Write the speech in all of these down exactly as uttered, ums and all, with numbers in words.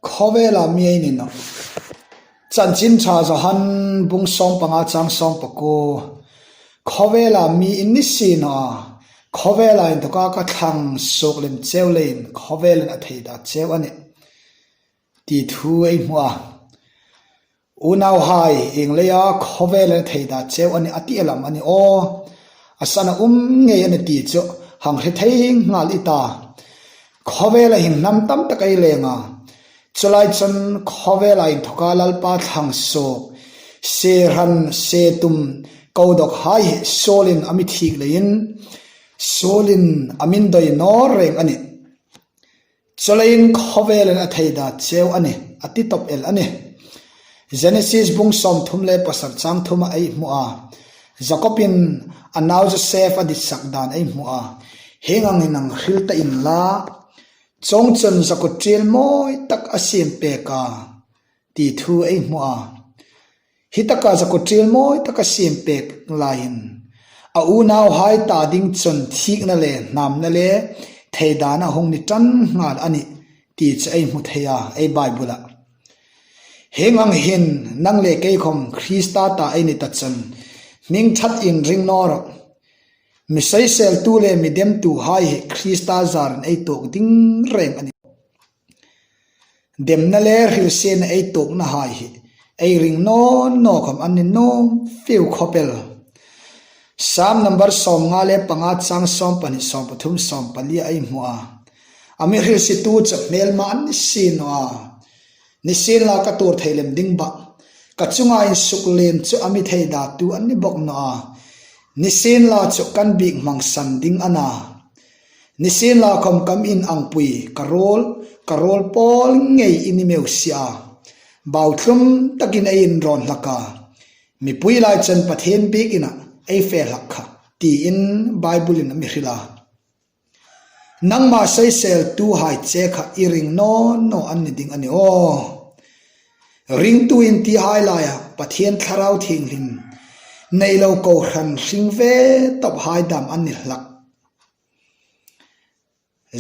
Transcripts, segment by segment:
Khawvela mi ei ni nawh. Chanchin Ṭha Johan bung sawm panga chang sawm pakuo. Khawvela mi in ni si naw a, khawvela inthawka ka thlang suok lem cheu leiin khawvelin a theida cheu a nih, ti thu ei hmu a. Unauhai, ieng leia khawvelin a theida cheu a nih a ti el am a ni aw? A san a um ngei a ni ti chu hang hre thei nghal i ta. Khawvela hin hnam tam tak ei leng a. Chu lai chun khawvela inthawka Lalpa thlang suok, se hran, se tum, ko dawk hai hi suolin a mi thik leiin, suolin a min doi naw reng a nih. Chuleiin khawvelin a theida cheu a nih, a ti tawp el a nih. Genesis bung sawm thum le pasari chang thuma ei hmu a. Jakobin a nau Josef a ditsak dan ei hmu a. Hieng ang hin hang hril ta inla, chuongchun zakawttiel mawi tak a siem pek a, ti thu ei hmu a. Hi taka zakawttiel mawi tak a siem pek laiin, a unauhai ta ding chun thikna le hnamna le theidana hung ni ṭan nghal a nih ti chu ei hmu thei a, ei Bible-ah. Hieng ang hin nang le kei khawm Krista ta ei ni ta chun, hming ṭhat inring naw rawh. Mi soiseltu le mi demtuhai hi Krista zarin ei tuok ding reng a nih. Demna le hrilsietna ei tuoknahai hi ei ring naw naw khawm an ni nuom fiu khawp el. Sam number sawmnga le panga chang sawm pahni, sawm pathum, sawm pali ei hmu a. A mi hrilsietu chu hmelma an ni si naw a. Nisienla ka tuor thei lem ding bak, ka chunga insuk lem chu a mi theidatu an ni bawk naw a. Nisienla chu kan bik hmangsan ding a na. Nisienla khawm ka mi inangpui, ka ruol, ka ruol pawl ngei i ni meu si a. Bau tlum takin ei inrawn hlak a. Mipui lai chun Pathien biekina ei fe hlak kha, tiin Bible-in a mi hril a. Nangma soiseltuhai che kha i ring naw naw an ni ding a ni aw. Ringtu intihai laia Pathien Thlarau Thienghlim nei lo kohran hring ve tawphai dam an ni hlak.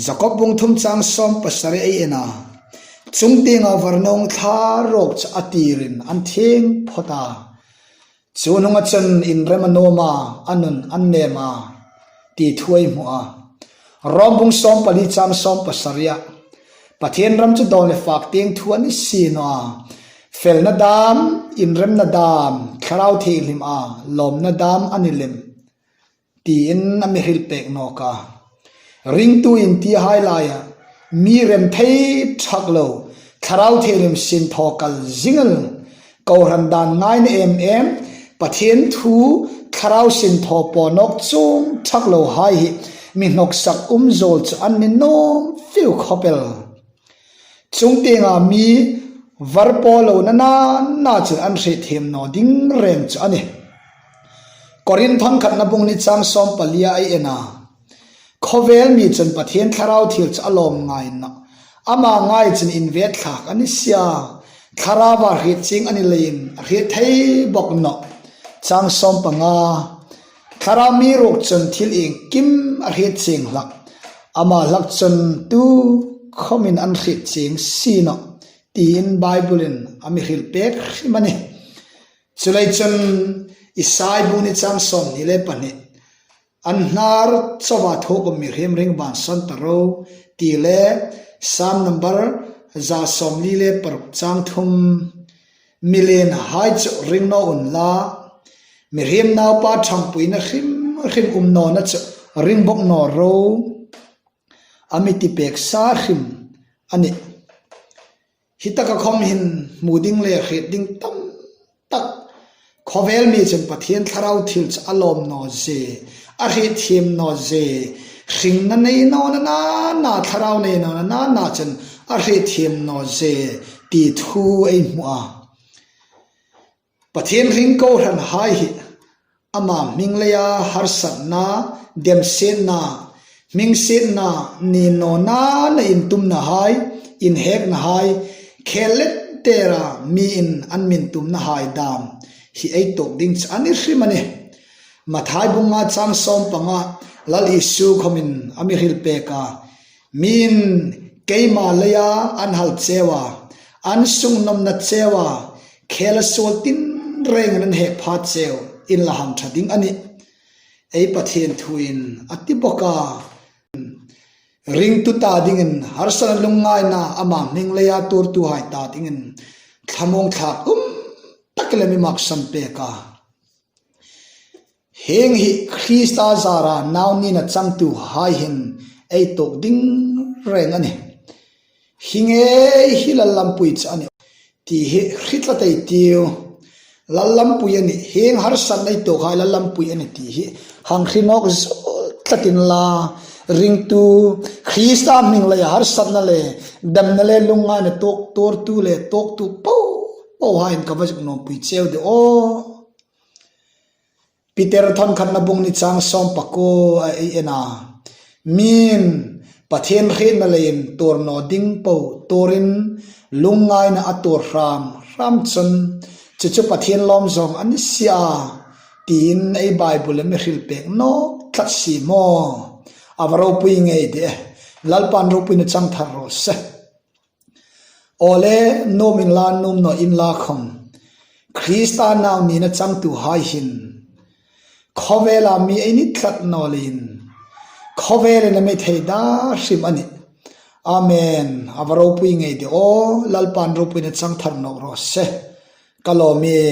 Jakob bung thum chang sawm pasari ei en a. Chungtienga varnawng thla ruok chu a tirin an thieng phawt a. Chu hnunga chun inrem a nuom a, a nun an nem a, ti thu ei hmu a. Rom bung sawm pali chang sawm pasaria, Pathien ram chu dawn le fak tieng thu a ni si naw a. Felna dam, inremna dam, Thlarau Thienghlim a lawmna dam a ni lem, tiin a mi hril pek nawk a. Ringtu intihai laia mi rem thei thak lo, Thlarau Thienghlim sinthaw kal zing el, kohran dan ngaina em em, Pathien thu Thlarau sinthaw paw nawk chuong thak lohai hi mi hnawksak um zuol chu an ni nuom fiu khawp el. Chungtienga mi var paw lo na na na chun an hrethiem naw ding reng chu a nih. Korinth khatna bung hni chang sawm palia ei en a. Khawvel mi chun Pathien Thlarau Thienghlim chu a lawm ngai nawh. Ama ngai chun invet thlak a ni si a. Thlaraua hriet chieng a ni leiin a hriet thei bawk nawh. Chang sawm panga. Thlarau mi ruok chun thil iengkim a hriet chieng hlak. Ama hlak chun tu khawmin an hriet chieng si nawh, tiin Bible-in a mi hril pek hrim a nih. Chuleiin chun Isai bung hni chang sawmhni le pahni. An hnar chauva thuok um mihriem ring ban sawn ta ro, ti le Sam number za sawmli le paruk chang thum. Mi lenhai chu ring naw unla, mihriem naupa ṭhangpuina hrim hrim um nawna chu ring bawk naw ro, a mi ti pek sa hrim a nih. Hi taka khawm hin hmu ding le hriet ding tam tak. Khawvel mi chun Pathien Thlarau Thienghlim chu a lawm naw zie, a hrietthiem naw zie, hringna nei nawna na na, thlarau nei nawna na na chun a hrietthiem naw zie, ti thu ei hmu a. Pathien hring kohranhai hi ama hming leia harsatna, demsietna, hmingsietna ni nawna na intumnahai, inheknahai, khel let tera miin an min tumnahai dam hi ei tuok ding chu a ni hrim a nih. Mathai bung nga chang sawm panga Lal Isu khawmin a mi hril pek a. Miin keima leia an hal cheu a, An sung nawmna cheu a, khel a suol tinrengin an hek pha cheu, in la hang ṭha ding a nih. Ei Pathien thuin a ti bawk a. Ringtu ta dingin harsatna lungngaina ama hming leia tuortuhai ta dingin thlamuong thlak um tak le mi maksan pek a. Hieng hi Krista zara nau nina changtuhai hin ei tuok ding reng a nih. Hi ngei hi lal lampui chu a nih ti hi hre tlat ei tiu. Lal lampui a nih, hieng harsatna ei tuokhai lal lampui a nih ti hi hang hre nawk zuol tlat inla, ringtu, Krista hming leia harsatna le damna le lungngaina tuok tuortu le tuoktu po pohaiin ka va zuk nuompui cheu de aw. Peter thawn khatna bung hni chang sawm pakuo a ei en a. Mi'n Pathien hrietna leiin tuor naw ding po tuorin lungngaina a tuor hram hram chun chu chu Pathien lawm zawng a ni si a, tiin ei Bible-in a mi hril pek nawk tlat si maw. A va ropui ngei de. Lalpa'n ropuina chang thar raw se. Aw le, nuom inla nuom naw inla khawm, Krista nau nina changtuhai hin khawvela mi ei ni tlat naw leiin khawvelin a mi theida hrim a nih. Amen. A va ropui ngei de aw. Lalpa'n ropuina chang thar nawk raw se. Ka lawm ie.